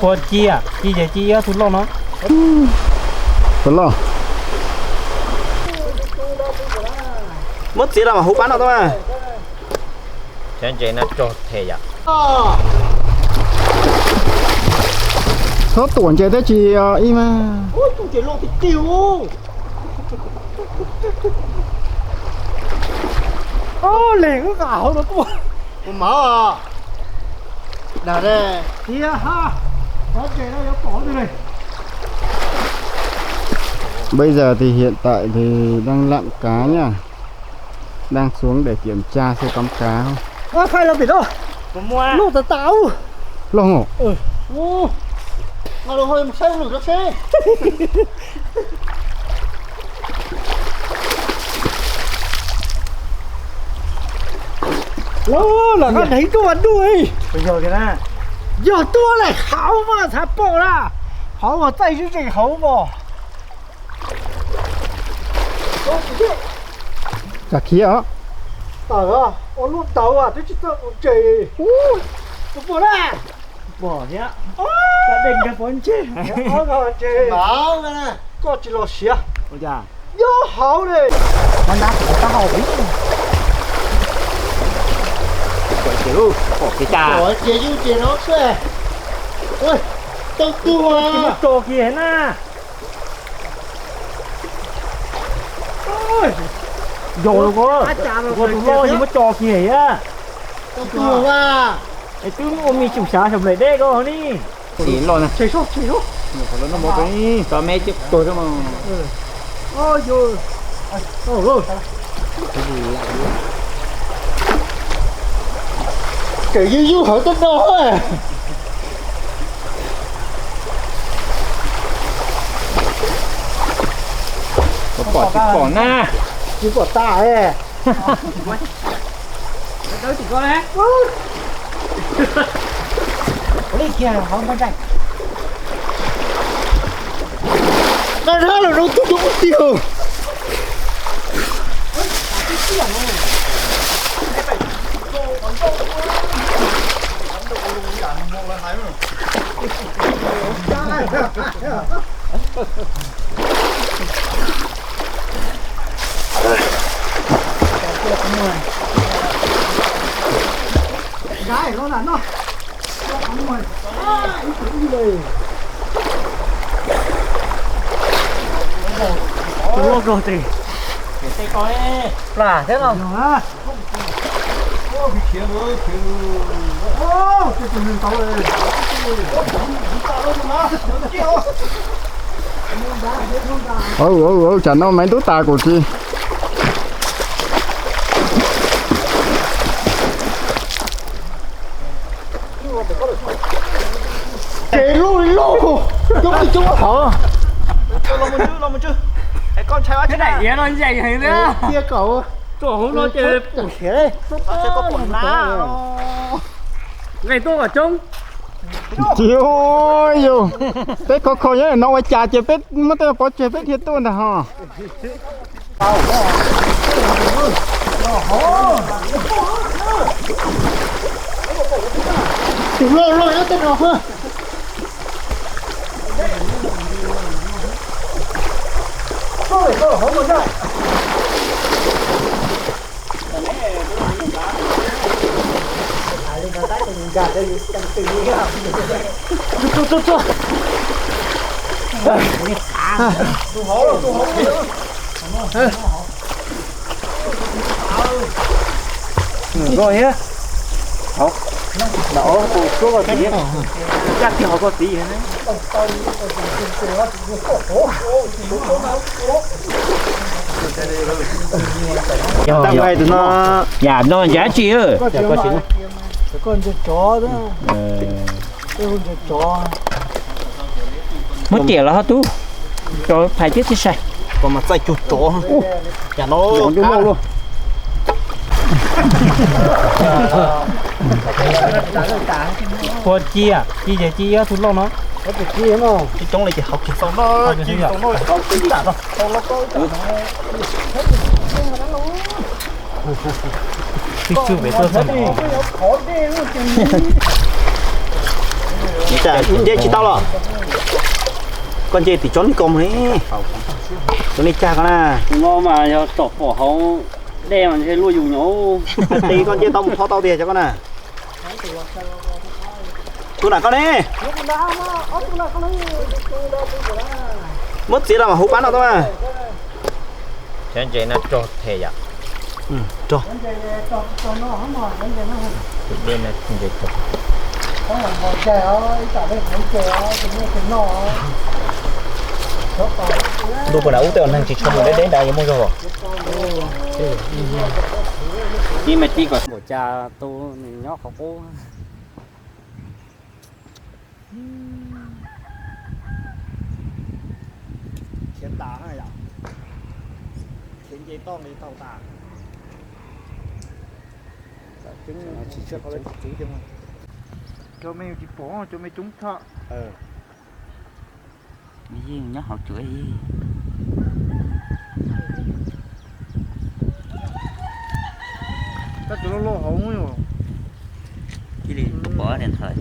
Ua ci, ci ces ci ib tug loj no. Tug loj. Muab txiav los mas huv pab no tau mas. Txhob tuam ntses thiab tsis ib mas. Leg wb nqa hauv no tuaj. Kuv mov. Dag, thiab ha, qhov ntses no yuav pom twg li. Bây giờ thì hiện tại thì đang lặn cá nha. Đang xuống để kiểm tra xem có cá không. Ua, khai los pem no. Loj tas tas. Loj hos. Nqa los ho mus saib lwm no seb. Los, los nqa dheev tuaj ua duj. Yog tuaj lawm hauv mas txhav pom na. Hauv mas txaij zib zeeg hauv mas. Tsam khiav os. Tawm os, ua luaj ntawd twb tsis txawj ua ntses. Tus pom na. Pom thiab. Txaj dej nkag pov ntses. Koj tsis los siav. Nyob hauv li. Pom ces yus ces no xwb. Tau tuag. Tso kiag na. Yog los, ua tus loj yus muab tso kiag a. Es twb muaj ua me tsum xyav saum nplaim dej ko ni. Tsis loj na. Tso me tuag xwb mas. Ces yus yus hauv teb no. Pom tsis pom na. Tsis pom tas. Nqa rab los rau tus tus tiag. Tus loj kawg tes. Plam thiab no. Tsam no maiv ntub tas kuv tsis. Ces lub li lub, coob li coob hauv. Koj ntshai ua tsi daim iav no nyeem heev thiab. Cia kaum. Tuaj hauv no ces pum siav li. Nqe tuaj kom coob. Tsis ua yus, peb khov kho nyob no ua cas ces peb muab tej pov tseg peb thiaj tuaj ntag ho. Tus loj loj nyob tej no. Nws ko thiab. Hov, nram ob tus suab koj txiv, caj kiag hov koj txiv. Yam no ncav tsi. Muab riam los ho tub, cov phais thiab thiaj sai. Koj mas txaij cuag tsov. Yam no ua ci, ci ces ci ib tug loj no. Tsis coob li ces hauv kiag tau no, ci tau no, hauv kiag tau. Tsis tsw pem tuaj txog. Cas nce tsis tau los? Koj nce tim tsob niag ko mus ne. Tus nej cag ko na. No mas yog tsom pom hauv dej mas ntshe luaj yus nyuam. Qis koj nce tau mus tho tau tiag cov ko na. Tus na koj ne? Muab txiav los mas huv pab no tau mas. Cov ntses no rog them yom. Rog. Ntuj puas na ub tej neeg tsis tshua mus deb deb nrad yuav muaj zog. Ib me tib kom npaum cas tus nws nyob qhov qub. Khiav tas na yom. Khiav nce toj nqis taug tas. Cov me tsis pom, cov me coob tshaj. Yeej nyob hauv tsuav. Tab cov loj loj hauv. Cia li pom niam ntxawm.